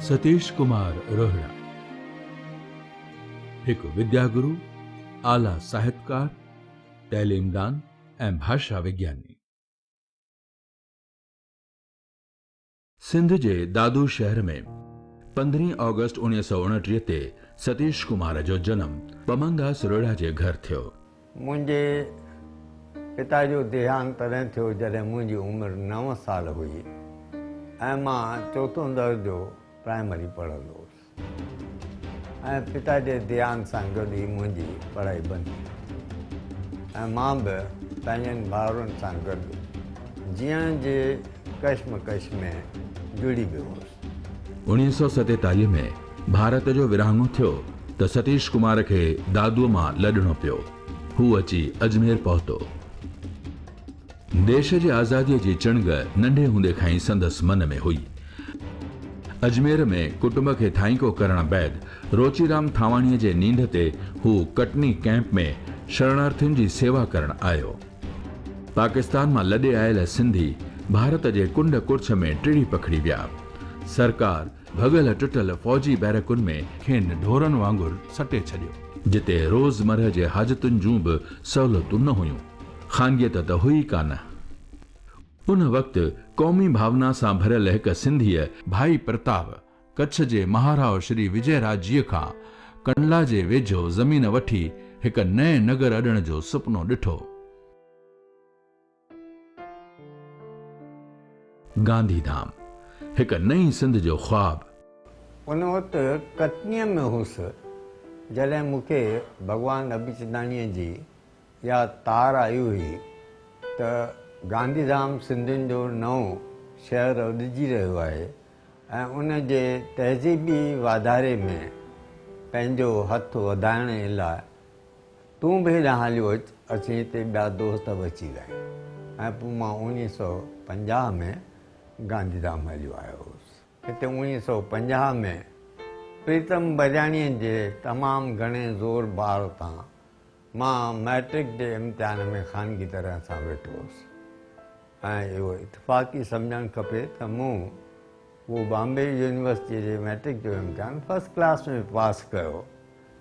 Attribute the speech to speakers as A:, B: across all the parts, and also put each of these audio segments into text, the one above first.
A: ستيش ڪمار روهڙا هڪ وديا گرو، اعليٰ ساهتڪار، تعليمدان ۽ ڀاشا وگياني. سنڌ جي دادو شهر ۾ پندرهين آگسٽ 1929 تي ستيش ڪمار جو جنم پمنداس روهڙا جي گهر ٿيو.
B: منهنجي پتا جو ديهانت تڏهن ٿيو جڏهن منهنجي عمر نو سال هئي ۽ مان چوٿون درجو پرائمري پڙهندو هوس ۽ پتا جي ديهانت سان گڏ ئي منهنجي پڙهائي بند ٿي ۽ مان به پنهنجن ڀائرن سان گڏ جيئڻ جي ڪشمڪش ۾ جڙي ويو هوس.
A: 1947 ۾ ڀارت جو ورهاڱو ٿيو ته ستيش ڪمار کي دادوء مان لڏڻو پيو. هو اچي اجمير پهتو. ديش جي آزاديء جي چڻگ ننڍي هوندي کان ئي سندس من ۾ هئي. اجمير ۾ ڪٽنب کي ٿائينڪو ڪرڻ بعد روچيرام ٿاواڻيء جي نينڍ تي هو ڪٽني ڪئمپ ۾ شرڻارٿين جي سيوا ڪرڻ آيو. پاڪستان مان لڏي آيل سنڌي ڀارت جي ڪنڊ ڪڙڇ ۾ ٽڙي پکڙي ويا. سرڪار ڀڳل ٽٽل فوجي بئرڪن ۾ کين ڍورن وانگر سٽي ڇڏيو. جتي روزمرهه جي حاجتن جون به سهولتون نه هيون. خانگيت ته هئي ڪانه. ان وقت قومي ڀاونا سان ڀريل هڪ سنڌيء ڀائي پرتاب ڪڇ جي مهاراء شري وجئه راجيه کان ڪنڊلا جي ويجهو زمين وٺي هڪ نئين نگر اڏڻ جو سپنو ڏٺو. گانڌي ڌام، هڪ نئين سنڌ جو خواب.
B: ان وقت ڪٽنيء ۾ هوس، جڏهن مون کي ڀڳوان ابيچنداڻيء جي اها تار آئي هئي ته گانڌي ڌام سنڌين جو نئون شهر اڏجي رهيو آهي ۽ ان جي تهذيبي واڌاري ۾ پنهنجو هٿ وڌائڻ لاء تون به هيڏانهن هليو اچ، اسين هتي ٻيا دوست به اچي ويا آهيون ۽ پوء مان 1950 ۾ گانڌيڌام هليو آيو هوس. هتي 1950 ۾ پريتم برياڻيء جي تمام گهڻي زور بار تان مان مئٽرڪ جي امتحان ۾ خانگي طرح سان ويٺو هوس ۽ اهو اتفاقي سمجهڻ کپي ته مون اهو بامبي يونيورسٽيء جي مئٽرڪ جو امتحان فرسٽ ڪلاس ۾ پاس ڪيو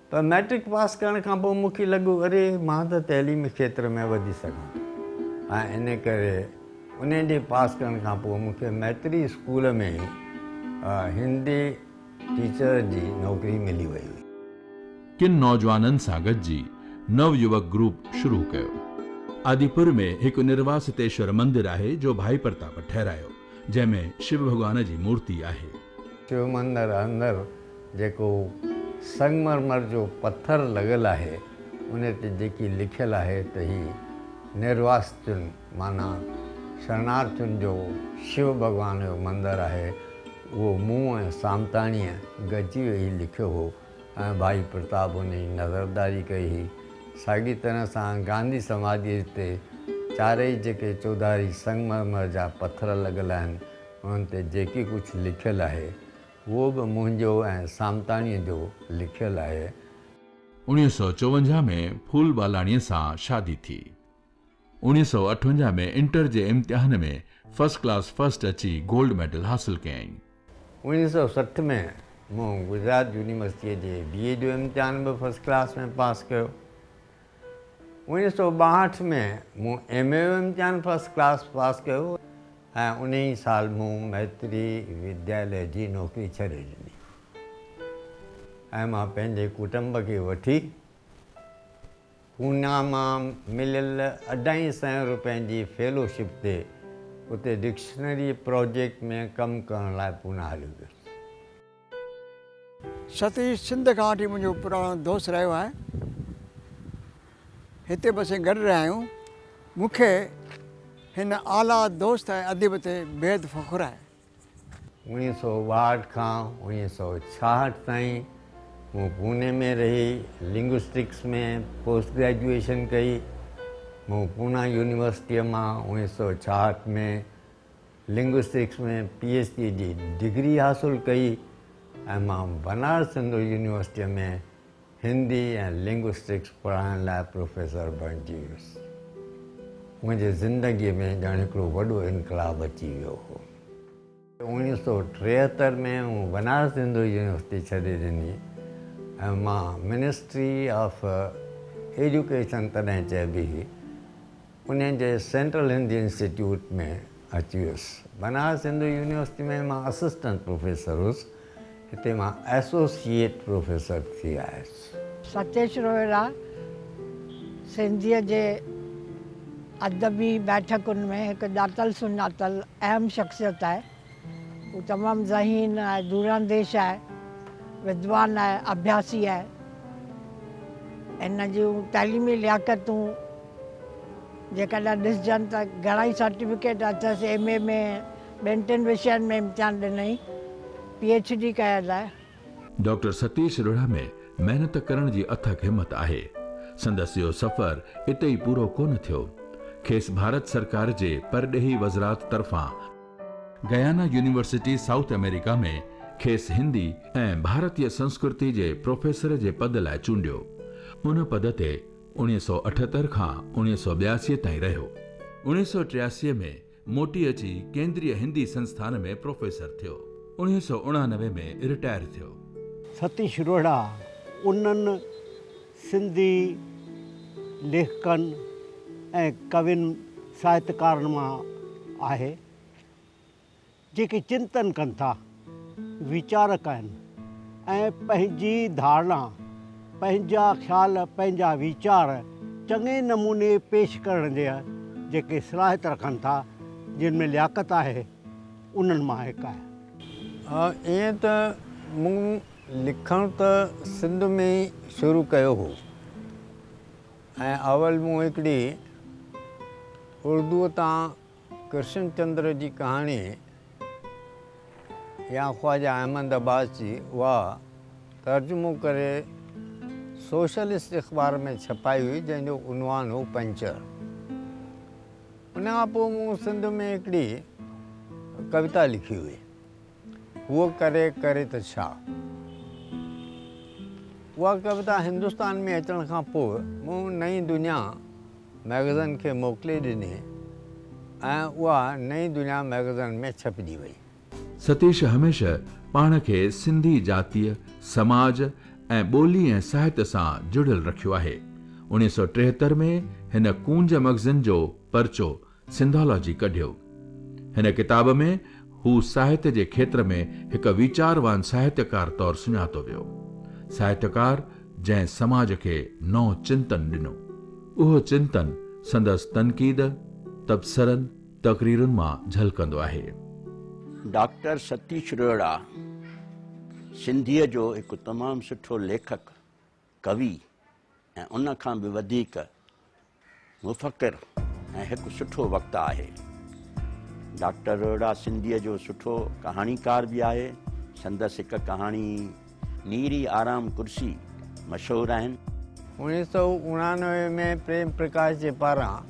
B: پر مئٽرڪ پاس ڪرڻ کان پوء مون کي لڳو اري مان ته تعليمي کيتر ۾ وڌي سگهان ٿو ۽ ان ڪري ان جي پاس ڪرڻ کان پوء مون کي مئتري اسڪول ۾ ئي هندي ٽيچر جي نوڪري ملي وئي هئي.
A: ڪن نوجوانن سان گڏجي نو يوڪ گروپ شروع ڪيو. آديپور ۾ هڪ نرواسيتيشور مندر آهي جو ڀائي پرتاپ ٺهرايو، جنهن ۾ شو ڀڳوان جي مورتي آهي.
B: شو مندر اندر جيڪو سنگمرمر جو پٿر لڳل آهي، ان تي جيڪي لکيل آهي ته هي نرواستين معنيٰ شرڻارٿين جو شو ڀڳوان جو مندر آهي، اهو مون ۽ سامتاڻيء گڏجي ويهي لکيو هو ۽ ڀائي پرتاب ان جي نظرداري ڪئي هئي. ساڳي طرح سان گانڌي سماڌيء تي چارئي جيڪي چوڌاري سنگمرمر جا پٿر لڳل آهن، انهن تي جيڪي ڪجهه لکيل آهي، اهو به منهنجو ۽ سامتاڻيء جو لکيل آهي.
A: 1954 ۾ ڦول ٻالاڻيء سان شادي ٿي. 1958 ۾ انٽر جي امتحان ۾ فرسٽ ڪلاس فرسٽ اچي گولڊ ميڊل حاصل ڪيائين.
B: 1960 ۾ مون گجرات يونيورسٽيء جي بي اي جو امتحان به فرسٽ ڪلاس ۾ پاس ڪيو. 1962 ۾ مون ايم اي جو امتحان فرسٽ ڪلاس پاس ڪيو ۽ ان ئي سال مون مئتري ودياليه جي نوڪري ڇڏي ڏني ۽ مان پنهنجي ڪٽنب کي وٺي پونا مان مليل اڍائي سئن روپين جي فيلوشپ تي اتي ڊڪشنري پراجيڪٽ ۾ ڪم ڪرڻ لاء پونا هليو ويس.
C: ستيش سنڌ کان وٺي منهنجو پراڻو دوست رهيو آهي. هتي به اسين گڏ رهيا آهيون. مون کي هن اعليٰ دوست ۽ اديب تي بيحد فخر آهي.
B: 1962 کان 1966 تائين مون پوني ۾ رهي لنگوسٽڪس ۾ پوسٽ گريجوئيشن ڪئي. مون پونا يونيورسٽيء مان 1966 ۾ لنگوسٽڪس ۾ پي ايڇ ڊي جي ڊگري حاصل ڪئي ۽ مان بنارس هندو يونيورسٽيء ۾ هندي ۽ لنگوسٽڪس پڙهائڻ لاء پروفيسر بڻجي ويس. منهنجي زندگيء ۾ ڄڻ هڪڙو وڏو انقلاب اچي ويو هو. 1973 ۾ مون بنارس هندو يونيورسٽي ڇڏي ڏني ۽ مان منسٽري آف ايجوڪيشن تڏهن چئبي هئي، انهن جي سينٽرل هندي انسٽيٽيوٽ ۾ اچي ويس. بنارس هندو يونيورسٽي ۾ مان اسسٽنٽ پروفيسر هيس، هتي مان ايسوسيئيٽ پروفيسر ٿي آيس.
D: ستيش روهيڙا سنڌيء جي ادبي بيٺڪن ۾ هڪ ڄاتل سڃاتل اهم شخصيت آهي. هو تمام ذهين آهي، دورانديش آهي، ودوان آهي، اڀياسي آهي. هن جون تعليمي لياقتون جيڪڏهن ڏسجن ته گهڻائي سرٽيفڪيٽ اٿس، ايم اي ۾ ٻن ٽن وشين ۾ امتحان ڏنائين، پي ايڇ ڊي ڪيل آهي.
A: ڊاڪٽر ستيش روهڙا ۾ محنت ڪرڻ جي اٿڪ همت آهي. سندس اهو سفر اتي ئي پورو ڪونه ٿيو. کيس ڀارت سرڪار جي پرڏيهي وزرات طرفان گيانا يونيورسٽي سائوٿ آمريڪا ۾ کيس هندي ۽ ڀارتي سنسڪرتي جي پروفيسر جي پد لاء چونڊيو. ان پد تي 1978 کان 1982 تائين رهيو. 1983 ۾ موٽي اچي ڪيندريه هندي سنسٿان ۾ پروفيسر ٿيو. 1989 ۾ رٽائر ٿيو.
E: ستيش روهڙا انهن سنڌي ليکڪن ۽ ڪوين ساهتڪارن مان آهي، جيڪي چنتن ڪن ٿا، ويچارڪ آهن ۽ پنهنجي ڌارڻا، پنهنجا خيال، پنهنجا ويچار چڱي نموني پيش ڪرڻ جي جيڪي صلاحيت رکن ٿا، جن ۾ لياقت آهي، انهن مان هڪ آهي.
B: ائين ته مون لکڻ ته سنڌ ۾ ئي شروع ڪيو هو ۽ اول مون هڪڙي اردوء تان ڪرشن چندر جي ڪهاڻي يا خواجه احمد عباس جي اها ترجمو ڪري سوشلسٽ اخبار ۾ ڇپائي هئي جنهن جو عنوان هو پنچر. ان کان پوء مون سنڌ ۾ هڪڙي ڪويتا لکي هئي هوء ڪري ڪري ته ڇا. اها ڪويتا هندستان ۾ اچڻ کان پوء مون نئين دنيا مئگزن کي موڪلي ڏني ۽ اها نئين دنيا مئگزن ۾ ڇپجي وئي.
A: ستيش هميشه پاڻ کي سنڌي جاتيء، سماج ۽ ٻولي ۽ ساهت سان جڙيل رکيو آهي. 1973 ۾ هن ڪونج مئگزين جو پرچو سنڌالاجي ڪڍيو. هن ڪتاب ۾ هو ساهت جي کيتر ۾ هڪ ويچاروان ساهتيڪار طور سڃاتو ويو. ساهتيڪار جنهن سماج کي نئون چنتن ڏنو. اهو چنتن سندس تنقيد، تبصرن، تقريرن مان جهلڪندو آهي.
F: ڊاڪٽر ستيش روهڙا سنڌيء جو هڪ تمام سٺو ليکڪ، ڪوي ۽ ان کان به وڌيڪ مفڪر ۽ هڪ سٺو وڪتا آهي. ڊاڪٽر روهڙا سنڌيء جو سٺو ڪهاڻيڪار به آهي. سندس هڪ ڪهاڻي نيري آرام ڪرسي مشهور آهن.
B: 1989 ۾ پريم پرڪاش جي پاران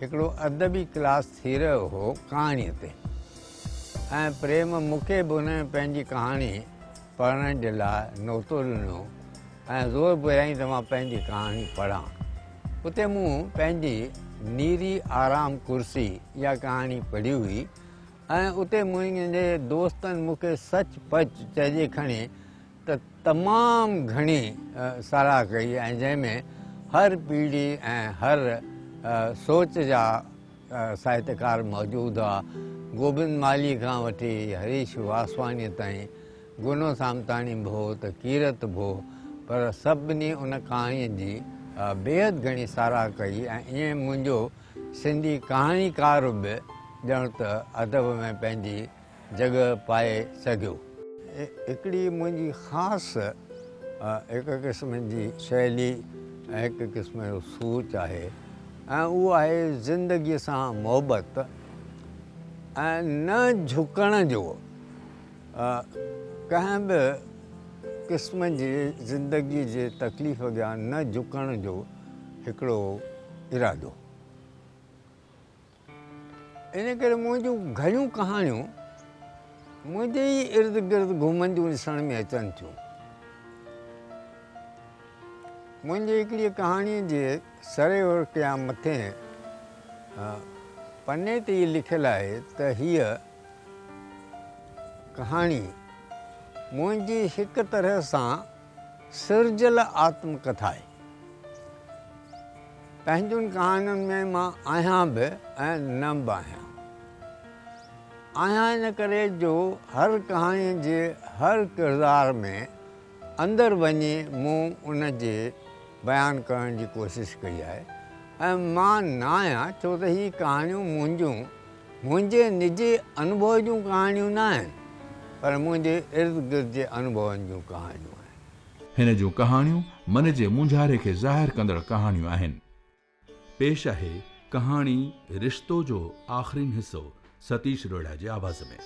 B: هڪڙو ادبي ڪلاس ٿي رهيو هو ڪهاڻيء تي ۽ پريم مون کي به ان ۾ پنهنجي ڪهاڻي پڙهڻ جي لاء نوتو ڏنو ۽ زور ڀريائين ته مان پنهنجي ڪهاڻي پڙهان. اتي مون پنهنجي نيري آرام ڪرسي اها ڪهاڻي پڙهي هئي ۽ اتي منهنجي دوستن مون کي سچ پچ چئجي کڻي ته تمام گهڻي ساراهه ڪئي ۽ جنهن ۾ هر پيڙهي ۽ هر سوچ جا ساهتڪار موجود هئا. گوبند مالهي کان وٺي هريش واسواڻيء تائين، گنو سامتاڻي به هو ته ڪيرت به هو، پر سڀني ان ڪهاڻيء جي بيحد گهڻي ساراهه ڪئي ۽ ائين منهنجو سنڌي ڪهاڻيڪار به ڄڻ ته ادب ۾ پنهنجي جڳهه پائي سگهيو. هڪڙي منهنجي خاص هڪ قسم جي شئلي ۽ هڪ قسم جو سوچ آهي ۽ اهو آهي زندگيء سان محبت ۽ نه جهڪڻ جو ڪنهن به قسم جي زندگيء جي تڪليف اڳيان نه جهڪڻ جو هڪڙو ارادو. ان ڪري منهنجون گهڻيون ڪهاڻيون منهنجي ئي ارد گرد گهمنديون ڏسڻ ۾ اچن ٿيون. منهنجي هڪڙيء ڪهاڻيء جي سري ورق يا مٿين پني تي ئي لکيل آهي ته هيء ڪهاڻي منهنجي هڪ طرح سان سرجيل آتم ڪٿا آهي. پنهنجن ڪهاڻين ۾ مان آهيان به ۽ نه به آهيان. آهيان ان ڪري جو هر ڪهاڻيء جي هر ڪردار ۾ اندر وڃي مون ان جي بيان ڪرڻ جي ڪوشش ڪئي آهي ۽ مان نه آهيان ڇو ته هي ڪهاڻيون منهنجون منهنجي نجي انڀو جون ڪهاڻيون نه آهن پر منهنجي ارد گرد جي انڀون جون ڪهاڻيون آهن.
A: هن جون ڪهاڻيون من جي مونجهاري کي ظاهر ڪندڙ ڪهاڻيون آهن. پيش آهي ڪهاڻي رشتو جو آخرين حصو ستيش روهڙا جي آواز ۾.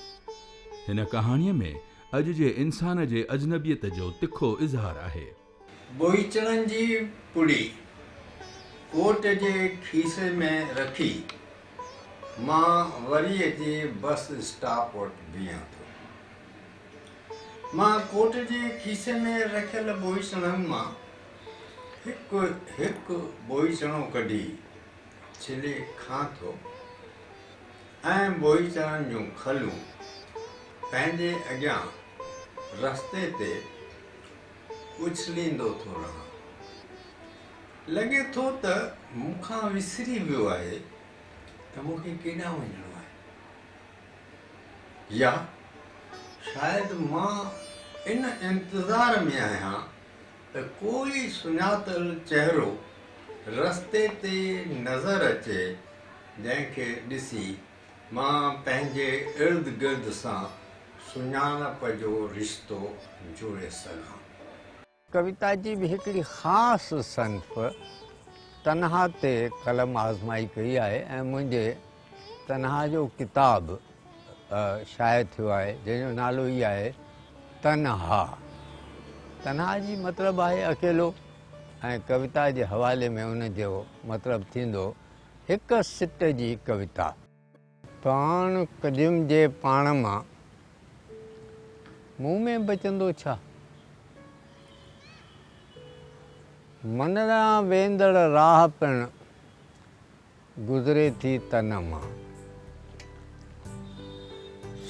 A: هن ڪهاڻيء ۾ اڄ جي انسان جي اجنبيت جو تکو اظهار آهي.
B: ٻوئيچڻن جي پڙي ڪوٽ جي کيسي ۾ رکي مان وري اچي بس اسٽاپ وٽ بيهان ٿو. مان ڪوٽ جي کيسي ۾ رکيل ٻوئيچڻن مان هڪ هڪ ٻوئيچڻو ڪڍي ڇلي کان ٿو ۽ ٻوئيچڻن جون کلون پنهنجي اڳيان رستي تي اڇليندو ٿو رهان. لڳي ٿو ته مون کان وسري ويو آهي ته مون کي ڪيڏانهن وڃڻو آهي. يا شايد مان ان انتظار ۾ آهيان ته ڪوئي سڃاتل چهرو رستي تي نظر اچي جنهن کي ڏسي مان پنهنجي ارد گرد سان سڃاڻپ جو رشتو جوڙي سگهان. ڪويتا جي به هڪڙي خاص صنف تنها تي قلم آزمائي ڪئي آهي ۽ منهنجي تنها جو ڪتاب شايع ٿيو آهي جنهن جو نالو ئي آهي تنها. تنها جي مطلب آهي اڪيلو ۽ ڪويتا جي حوالي ۾ ان جو مطلب ٿيندو هڪ سٽ جي ڪويتا. پاڻ ڪڍيم جي پاڻ مان، مون ۾ بچندو ڇا؟ من ڏانهن ويندڙ راهه پڻ گذري ٿي تن مان.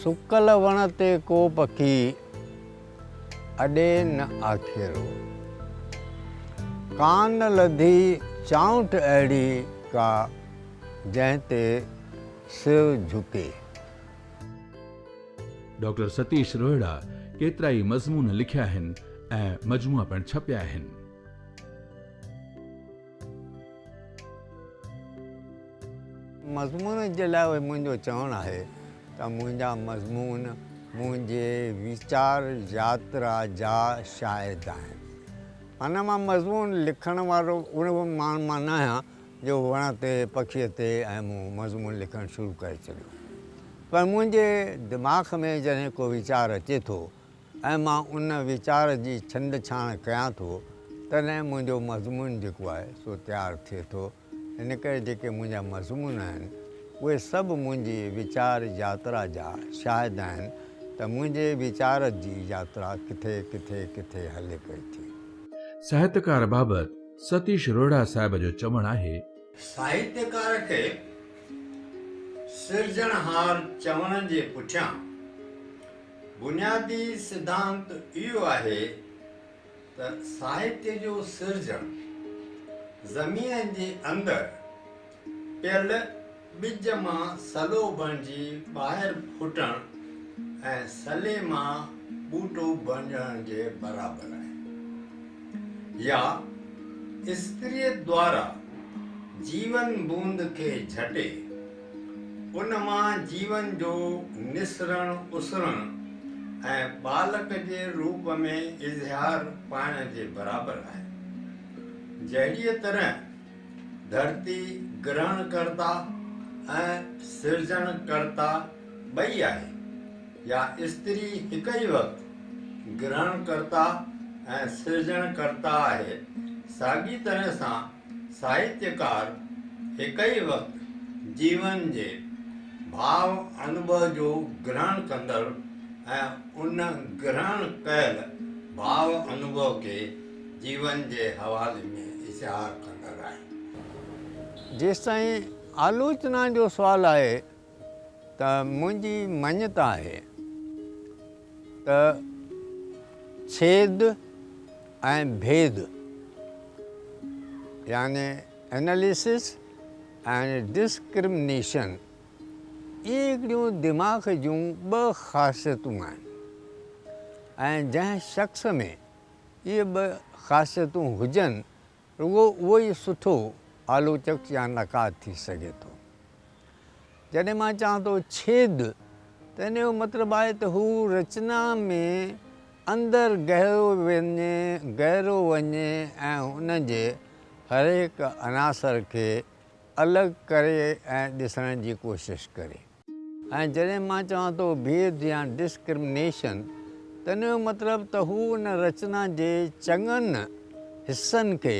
B: سڪل وڻ تي ڪو پکي اڏي نه آکيرو. ڪان لڌي چانئٺ اهڙي ڪا جنهن تي سر جهڪي.
A: ڊاڪٽر ستيش روهڙا ڪيترائي مضمون لکيا آهن ۽ مجموعا پڻ ڇپيا آهن.
B: مضمون جي لاء منهنجو چوڻ آهي ته منهنجا مضمون منهنجي ويچار ياترا جا شاهد آهن. معنيٰ مان مضمون لکڻ وارو اهڙو ماڻهو مان نه آهيان جو وڻ تي پکيء تي ۽ مون مضمون لکڻ شروع ڪري ڇڏيو. پر منهنجي دماغ ۾ جڏهن ڪو ويچار اچي ٿو ۽ مان ان ويچار جي ڇنڊ ڇاڻ ڪيان ٿو، تڏهن منهنجو مضمون جيڪو آهي سو تيار ٿئي ٿو. ان ڪري جيڪي منهنجا مضمون آهن، اهي سڀ منهنجي ويچار ياترا جا شاهد آهن ته منهنجي ويچار جي ياترا ڪٿي ڪٿي ڪٿي هلي پئي ٿي.
A: ساهتڪار بابت ستيش روهڙا صاحب جو چوڻ آهي.
B: ساهتڪار کي سرجڻهار چوڻ جي پٺيان بنيادي سڌانت اهو آهي ته ساهتيه جو سرجڻ زمين جي اندر پيل ٻج مان سلو بڻجي ٻاهر ڦٽڻ ۽ سلي مان ٻوٽو بڻجڻ جي برابر آهي يا استريء دوارا جيون بوند کي جهٽي ان مان جيون جو نسرڻ اسرڻ ۽ ٻالڪ جي روپ ۾ اظهار پائڻ جي برابر آهي. جهڙيء طرح ڌرتي گرهڻ ڪرتا ۽ سرجڻ ڪرتا ٻئي آهي يا استري هڪ ئي وقت گرهڻ ڪرتا ۽ سرجڻ ڪرتا آهي، ساڳي طرح سان ساهتيڪار هڪ ئي وقت جيون جي ڀاو انوڀو جو گرهڻ ڪندڙ ۽ ان گرهڻ ڪيل ڀاو انوڀو کي جيون جي حوالي ۾ اظهار ڪندڙ آهي. جيستائين آلوچنا جو سوال آهي ته منهنجي مڃتا آهي. ته ڇيد ۽ ڀيد يعني Analysis and Discrimination اهي هڪڙيون دماغ جون ٻه خاصيتون آهن ۽ جنهن شخص ۾ اهي ٻه خاصيتون هجن رڳو اهو ئي سٺو آلوچڪ يا نقاد ٿي سگهي ٿو. جڏهن مان چوان ٿو ڇيد ته ان جو مطلب آهي ته هو رچنا ۾ اندر گهرو وڃي گهرو وڃي ۽ ان جي هر هڪ عناصر کي الڳ ڪري ۽ ڏسڻ جي ڪوشش ڪري. ۽ جڏهن مان چوان ٿو ڀيد يا Discrimination ته ان جو مطلب ته هو ان رچنا جي چڱن حصن کي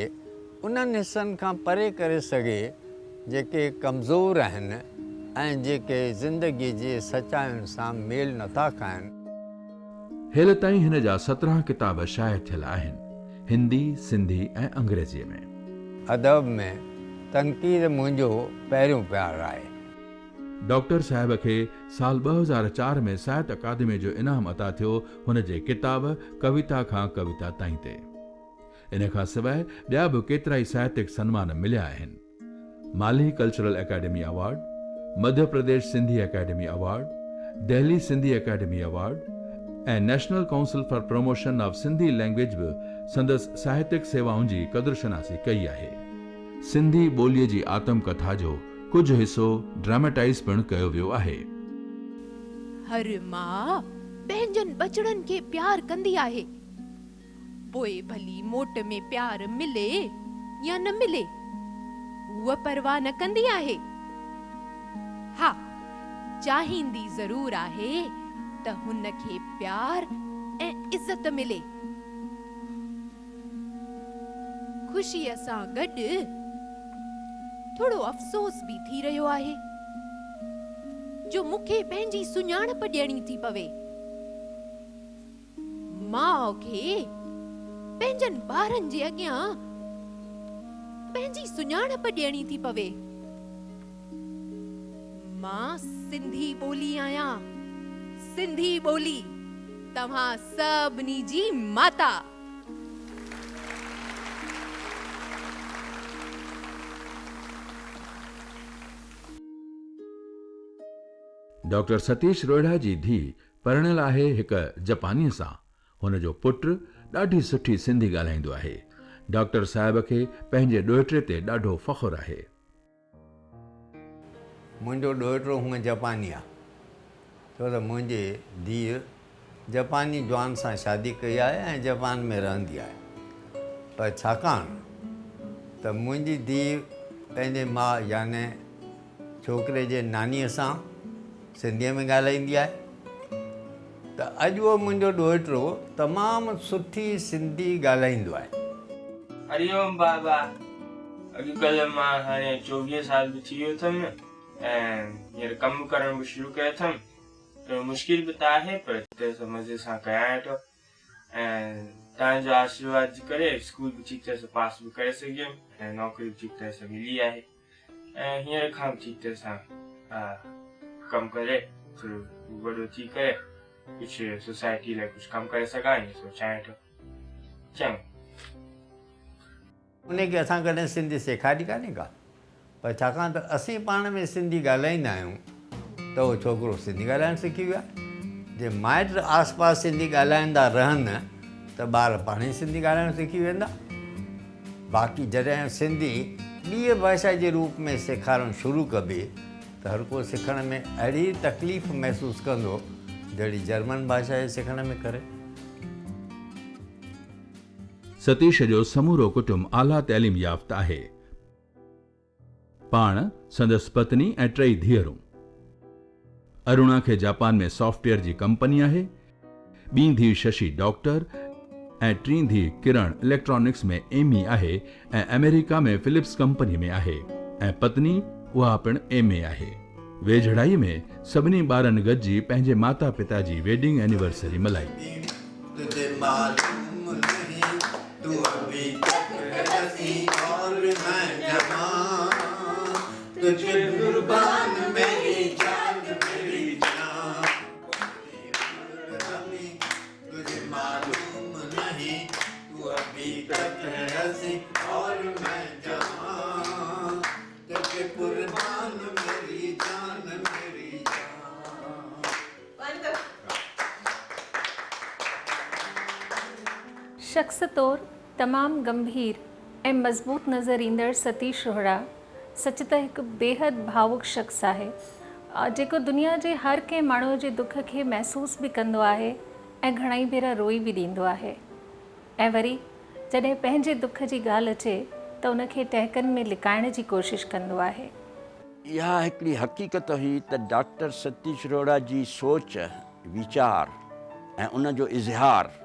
B: انهن حصن کان پري ڪري سگهي جيڪي ڪمزور آهن ۽ جيڪي زندگي جي سچاين سان ميل نٿا کائن.
A: هيل تائين هن جا 17 ڪتاب شايع ٿيل آهن، هندي، سنڌي ۽ انگريزيء ۾.
B: ادب ۾ تنقيد منهنجو پهريون پيار آهي.
A: ڊاڪٽر صاحب کي سال 2004 ۾ ساهت اڪادميء جو انعام عطا ٿيو هن جي ڪتاب ڪويتا کان ڪويتا تائين تي. ان کان سواء ٻيا به ڪيترائي ساهتڪ سنمان مليا آهن. Malhi cultural academy award, Madhya Pradesh Sindhi academy award, Delhi Sindhi academy award ۽ national council for promotion of Sindhi language به سندس ساهتڪ سيوائن جي قدرشناسي ڪئي آهي. سنڌي ٻوليء جي آتم ڪٿا جو ڪجهه حصو ڊراماٽائيز پڻ ڪيو ويو آهي.
G: هر ماء پنهنجن ٻچڙن کي پيار ڪندي آهي، پوء ڀلي موٽ ۾ پيار ملي يا نه ملي، هوء پرواهه نه ڪندي آهي. ها، چاهيندي ضرور آهي ته هن کي پيار ۽ عزت ملي. خوشيء سان گڏ ٿورو افسوس به ٿي رهيو آهي جو مون کي پنهنجي سڃاڻپ ڏيڻي ٿي پوي. ماء کي پنهنجن ٻارن جي اڳيان پنهنجي سڃاڻپ ڏيڻي ٿي پوي. مان سنڌي ٻولي آهيان، سنڌي ٻولي، توهان سڀني جي ماتا.
A: ڊاڪٽر ستيش روهڙا جي ڌيء پرڻيل آهي هڪ جپانيء سان. هن جو پٽ ڏاڍي سٺي سنڌي ڳالهائيندو آهي. ڊاڪٽر صاحب کي پنهنجي ڏوهٽي تي ڏاڍو فخر آهي.
B: منهنجو ڏوهٽو هونء جپاني آ، ڇو ته منهنجي ڌيء جپاني جوان سان شادي ڪئي آهي ۽ جپان ۾ رهندي آهي. پر ڇاڪاڻ ته منهنجي ڌيء پنهنجي ماء يعني ڇوڪري جي نانيء سان سنڌيء ۾ ڳالهائيندي آهي ته اڄ اهو منهنجو ڏوهٽو تمام سٺي سنڌي ڳالهائيندو آهي.
H: هري اوم بابا اڄڪلهه مان هاڻي 24 سال به ٿي ويو اٿم ۽ هينئر ڪم ڪرڻ به شروع ڪيو اٿم. ٿورو مشڪل به ته آهي پر طرح سان مزي سان ڪيان ٿو ۽ توهان جو آشيرواد جي ڪري اسڪول به ٺيڪ طرح سان پاس به ڪري سگهيم ۽ نوڪري به ٺيڪ طرح سان ملي آهي ۽ هينئر کان به ٺيڪ طرح سان ڪم ڪري ٿورو وڏو ٿي ڪري ڪجهه سوسائٽي لاء ڪجهه ڪم ڪري سگهان ائين سوچيان ٿو. چڱو.
B: انهي کي اسان ڪڏهن سنڌي سيکاري ڪانهي ڪا پر ڇاڪاڻ ته اسين پاڻ ۾ سنڌي ڳالهائيندا آهيون ته اهو ڇوڪرو سنڌي ڳالهائڻ سکي ويو آهي. جي مائٽ آس پاس سنڌي ڳالهائيندا رهن ته ٻار پاڻ ئي سنڌي ڳالهائڻ سکي ويندا. باقي جڏهن سنڌي ٻيء ڀاشا جي روپ ۾ سيکارڻ شروع ڪبي ته هر ڪو سکڻ ۾ اهڙي تڪليف محسوس ڪندو جهڙي جرمن ڀاشا جي سکڻ ۾ ڪري.
A: ستيش جو سمورو ڪٽنب اعليٰ تعليم يافته آهي. پاڻ، سندس پتني ۽ ٽئي ڌيئرون. اروڻا کي جاپان ۾ سافٽ ويئر جي ڪمپني آهي. ٻي ڌيء ششي ڊاڪٽر ۽ ٽين ڌيء ڪرڻ اليڪٽرانڪس ۾ ايم اي آهي ۽ آمريڪا ۾ فلپس ڪمپني ۾ آهي ۽ پتني اها پڻ ايم اي آهي. ويجهڙائي ۾ سڀني ٻارن گڏجي پنهنجي ماتا پتا جي ويڊنگ اينيورسري ملهائي.
I: شخص طور تمام گنڀير ۽ مضبوط نظر ايندڙ ستيش روهڙا سچ ته هڪ بيحد ڀاوڪ شخص آهي، جيڪو دنيا جي هر ڪنهن ماڻهوء جي دک کي محسوس به ڪندو آهي ۽ گهڻائي ڀيرا روئي به ڏيندو آهي ۽ وري جڏهن پنهنجي دک جي ڳالهه اچي ته ان کي ٽهڪن ۾ لڪائڻ جي ڪوشش ڪندو آهي.
F: اها هڪڙي حقيقت هئي ته ڊاڪٽر ستيش روهڙا جي سوچ، ويچار ۽ ان جو اظهار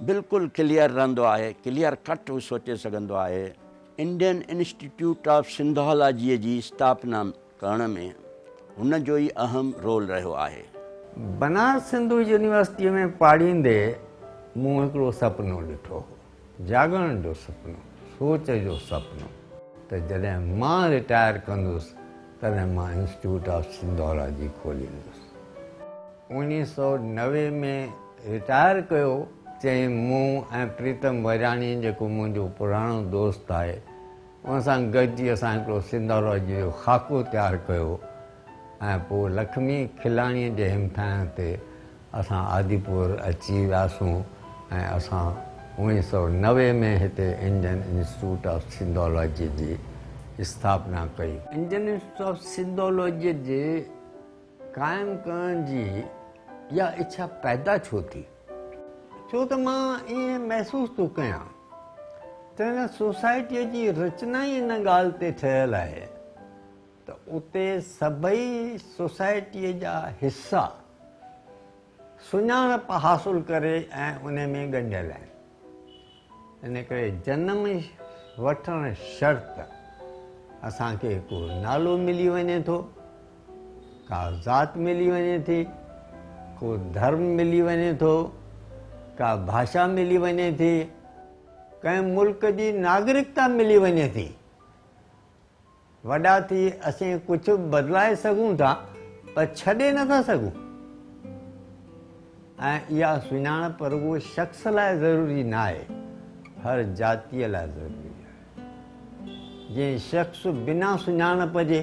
F: بلڪل ڪليئر رهندو آهي، ڪليئر ڪٽ هو سوچي سگهندو آهي. انڊين انسٽيٽيوٽ آف سنڌالاجيء جي اسٿاپنا ڪرڻ ۾ هن جو ئي اهم رول رهيو آهي.
B: بنارس سنڌو يونيورسٽيء ۾ پاڙهيندي مون هڪڙو سپنو ڏٺو هو. جاڳڻ جو سپنو، سوچ جو سپنو ته جڏهن مان رٽائر ڪندس تڏهن مان انسٽيٽيوٽ آف سنڌالاجي کوليندس. 1990 ۾ رٽائر ڪيو. چيائين مون ۽ پريتم ورياڻي جيڪو منهنجو پراڻو دوست آهي ان سان گڏجي اسان هڪڙو سنڌالاجي جو خاڪو تيار ڪيو ۽ پوء لکمي کلاڻيء جي همٿائڻ تي اسان آديپور اچي وياسون ۽ اسان 1990 ۾ هتي انڊين انسٽيٽيوٽ آف سنڌالاجي جي اسٿاپنا ڪئي. انڊين انسٽيٽيوٽ آف سنڌالاجيء جي قائم ڪرڻ جي اها اڇا پيدا ڇو ٿي؟ ڇو ته مان ائين محسوس ٿو ڪيان ته هن سوسائٽيء جي رچنا ئي ان ڳالهه تي ٺهيل آهي ته اتي سڀئي سوسائٽيء جا حصا سڃاڻپ حاصل ڪري ۽ ان ۾ ڳنڍيل آهن. ان ڪري جنم وٺڻ شرط اسان کي ڪو نالو ملي وڃي ٿو، ڪا ذات ملي وڃي ٿي، ڪو ڌرم ملي وڃي ٿو، ڪا ڀاشا ملي وڃي ٿي، ڪنهن ملڪ جي ناگرڪتا ملي وڃي ٿي. وڏا ٿي اسين ڪجهه به بدلائي سگهون ٿا پر ڇڏي نه ٿا سگهون ۽ اها سڃاڻپ رڳو شخص لاء ضروري نه آهي هر جاتيء لاء ضروري آهي. جيئن شخص بنا سڃاڻپ جي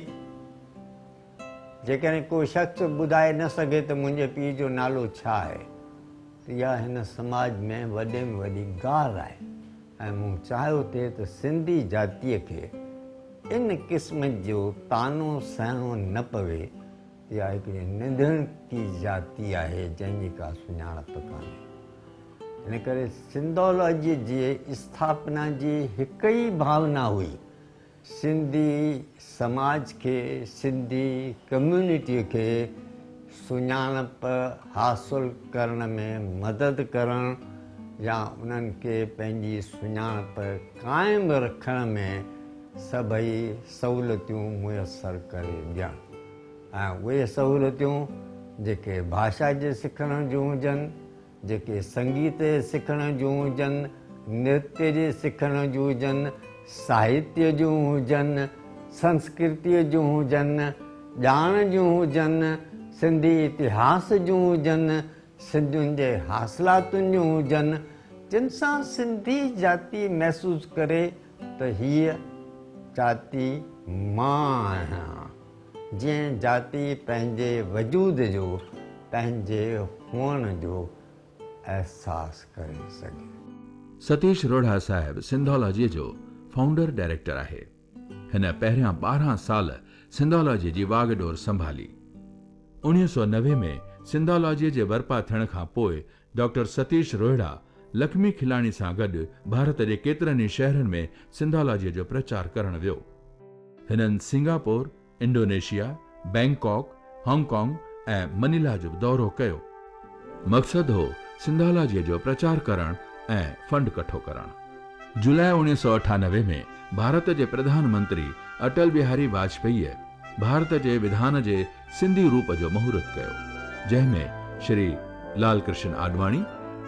B: جيڪڏهن ڪو شخص ٻڌائي نه سگهي ته منهنجي پيء جو نالو ڇا آهي ته اها هن سماج ۾ وڏي ۾ وڏي گار آهي. ۽ مون چاهيو ٿي ته سنڌي جاتيء کي ان قسم جو طعنو سهڻو نه پوي. اها هڪڙي ننڌڻڪي جاتي آهي، جنهن جي ڪا سڃاڻپ ڪانهي. ان ڪري سنڌالاجيء جي اسٿاپنا جي هڪ ئي ڀاونا هئي، سنڌي سماج کي، سنڌي ڪميونٽيء کي سڃاڻپ حاصل ڪرڻ ۾ مدد ڪرڻ يا انهن کي پنهنجي سڃاڻپ قائم رکڻ ۾ سڀئي سهولتيون ميسر ڪري ڏيڻ ۽ اهي سهولتيون جيڪي ڀاشا جي سکڻ جون هجن، جيڪي سنگيت جي سکڻ جون هجن، نرتيه جي سکڻ جون هجن، ساهتيه جون هجن، سنسڪرتيء جون هجن، ڄاڻ جون هجن، سنڌي اتهاس جون هجن، سنڌين جي حاصلاتن جون هجن، جن سان سنڌي جاتي محسوس ڪري ته هيء جاتي مان آهيان. جنهن جاتي پنهنجي وجود جو، پنهنجي هئڻ جو احساس ڪري سگهي.
A: ستيش روهڙا صاحب سنڌالاجيء جو فائونڊر ڊائريڪٽر آهي. هن پهريان 12 سال سنڌالاجيء جي واڳ ڏور سنڀالي. 1990 ۾ سنڌالاجيء جي برپا ٿيڻ کان پوء ڊاڪٽر ستيش روهڙا لکمي کلاڻي سان گڏ ڀارت جي ڪيترن ئي شهرن ۾ سنڌالاجيء جو پرچار ڪرڻ ويو. هنن Singapore, Indonesia, Bangkok, Hong Kong ۽ Manila جو به دورو ڪيو. مقصد هو سنڌالاجيء جو پرچار ڪرڻ ۽ فنڊ ڪٺو ڪرڻ. جولاء 1998 ۾ ڀارت جي پرڌان منتري اٽل بهاري واجپئيء ڀارت جي وڌان جي سنڌي روپ جو مهورت ڪيو، جنهن ۾ شري لال ڪرشن آڏواڻي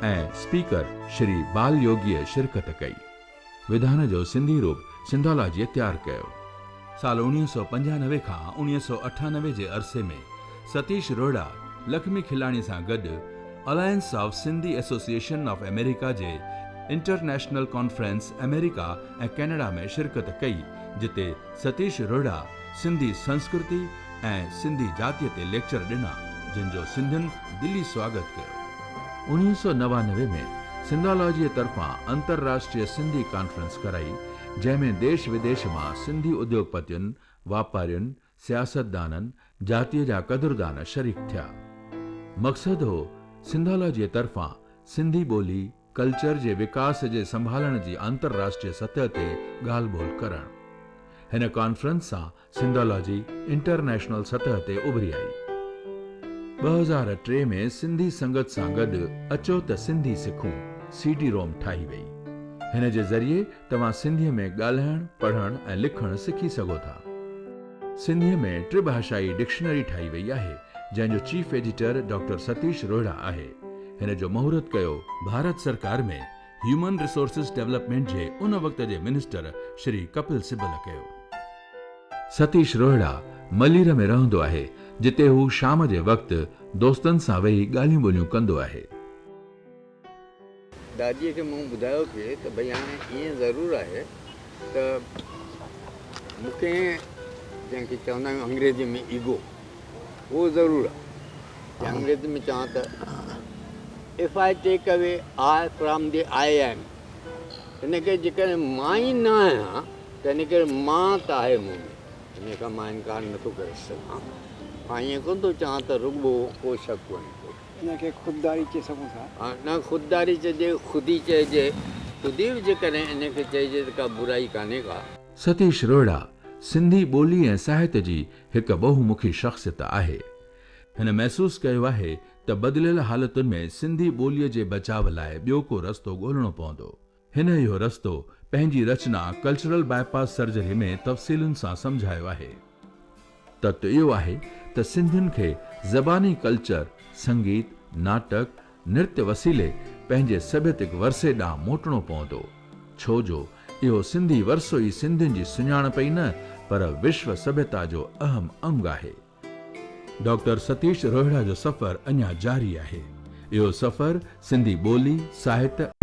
A: ۽ اسپيڪر شري بال يوگيء شرڪت ڪئي. وڌان جو سنڌي روپ سنڌالاجيء تيار ڪيو. سال 1995 کان 1998 جي عرصي ۾ ستيش روهڙا لکمي کلاڻي سان گڏ alliance of Sindhi association of America جي انٽرنيشنل ڪانفرنس آمريڪا ۽ ڪئناڊا ۾ شرڪت ڪئي، جتي ستيش روهڙا سنڌي سنسڪرتي ۽ سنڌي جاتيء تي ليڪچر ڏنا، جن جو سنڌين دلي سواگت ڪيو. 1999 ۾ سنڌالاجيء طرفان انترراشٽريه سنڌي ڪانفرنس ڪرائي، جنهن ۾ ديش وديش مان سنڌي اديوگپتين، واپارين، سياستدانن، جاتيء جا قدردان شريڪ ٿيا. مقصد هو سنڌالاجيء طرفان سنڌي ٻولي، ڪلچر جي وڪاس جي سنڀالڻ جي انترراشٽريه سطح تي ڳالهه ٻولهه ڪرڻ. هن ڪانفرنس سان سنڌالاجي انٽرنيشنل سطح تي اڀري آئي. 2003 ۾ سنڌي سنگت سان گڏ اچو ته سنڌي سکون سي ڊي روم ٺاهي وئي. هن جي ذريعي توهان سنڌيء ۾ ڳالهائڻ، پڙهڻ ۽ لکڻ سکي سگهو ٿا. سنڌيء ۾ ٽڀاشائي ڊڪشنري ٺاهي وئي آهي، جنهن جو chief editor doctor Satish Rohra آهي. هن جو مهورت ڪيو. ڀارت سرڪار ۾ هيومن ريسورسز ڊولپمينٽ جي ان وقت جي منسٽر شري ڪپل سبل ڪيو. ستيش روهڙا ملير ۾ رهندو آهي، جتي هو شام جي وقت دوستن سان ويهي ڳالهيون ٻولهيون ڪندو آهي.
B: ڏاڏيء کي مون ٻڌايو پئي ته ڀئي هاڻي ائين ضرور آهي ته مون کي جنهن کي چوندا آهيون انگريزيء ۾ ايگو اهو ضرور آهي يا انگريزي ۾ چوان ته If I take away I from the I am ان ڪري جيڪڏهن مان ئي نه آهيان ته ان ڪري مان ته آهي مون ۾ ان کان مان انڪار نٿو ڪري سگهان. مان ائين ڪونه ٿو چوان ته رڳو ڪو شڪ ڪونهي ڪو.
C: ان کي خودداري چئي سگهون ٿا.
B: ها نه خودداري چئجي خودي چئجي. خودي به جيڪڏهن ان کي چئجي ته ڪا برائي ڪانهي ڪا.
A: ستيش روهڙا سنڌي ٻولي ۽ ساهت جي هڪ ٻهومکي شخصيت آهي. هن محسوس ڪيو آهي ته بدليل حالتن ۾ سنڌي ٻوليء جي بچاء لاء ٻيو ڪو رستو ڳولڻو پوندو. هن اهو رستو پنهنجي رچنا ڪلچرل باء پاس سرجري ۾ تفصيلن سان سمجهايو آهي. تت اهو آهي ته سنڌين کي زباني ڪلچر، سنگيت، ناٽڪ، نرتيه وسيلي پنهنجي سڀيتڪ ورثي ڏانهن موٽڻو پوندو. ڇو جو اهو سنڌي ورثو ئي سنڌين جي سڃاڻپ ئي نه پر وشو سڀيتا جو اهم انگ آهي. ڊاڪٽر ستيش روهڙا جو سفر اڃا جاري آهي. اهو سفر سنڌي ٻولي، ساهت.